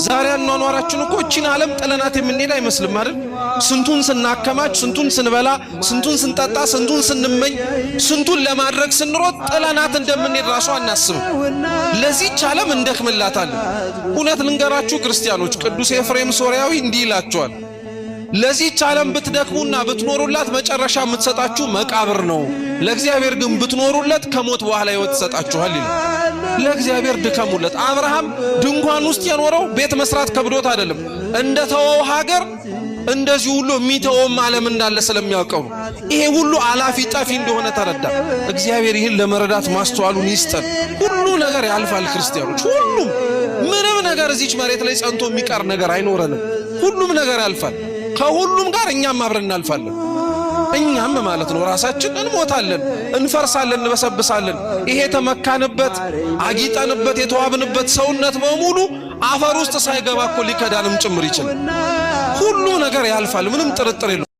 ዛሬ አኗኗራችን እኮ እቺን ዓለም ጥለናት የምንሄድ አይመስልም አይደል? ስንቱን ስናከማች፣ ስንቱን ስንበላ፣ ስንቱን ስንጠጣ፣ ስንቱን ስንመኝ፣ ስንቱን ለማድረግ ስንሮጥ ጥለናት እንደምንሄድ ራሱ አናስብም። ለዚህች ዓለም እንደክምላታለን። እውነት ልንገራችሁ ክርስቲያኖች፣ ቅዱስ ኤፍሬም ሶርያዊ እንዲህ ይላቸዋል፣ ለዚህች ዓለም ብትደክሙና ብትኖሩላት መጨረሻ የምትሰጣችሁ መቃብር ነው። ለእግዚአብሔር ግን ብትኖሩለት ከሞት በኋላ ሕይወት ትሰጣችኋል ይላል። ለእግዚአብሔር ድከሙለት። አብርሃም ድንኳን ውስጥ የኖረው ቤት መስራት ከብዶት አይደለም። እንደ ተወው ሀገር እንደዚህ ሁሉ የሚተወውም ዓለም እንዳለ ስለሚያውቀው ነው። ይሄ ሁሉ አላፊ ጠፊ እንደሆነ ተረዳ። እግዚአብሔር ይህን ለመረዳት ማስተዋሉን ይስጠን። ሁሉ ነገር ያልፋል ክርስቲያኖች፣ ሁሉም ምንም ነገር እዚች መሬት ላይ ጸንቶ የሚቀር ነገር አይኖረንም። ሁሉም ነገር ያልፋል። ከሁሉም ጋር እኛም አብረን እናልፋለን። እኛም ማለት ነው ራሳችን እንሞታለን፣ እንፈርሳለን፣ እንበሰብሳለን። ይሄ የተመካንበት አጊጠንበት የተዋብንበት ሰውነት በሙሉ አፈር ውስጥ ሳይገባ እኮ ሊከዳንም ጭምር ይችላል። ሁሉ ነገር ያልፋል፣ ምንም ጥርጥር የለውም።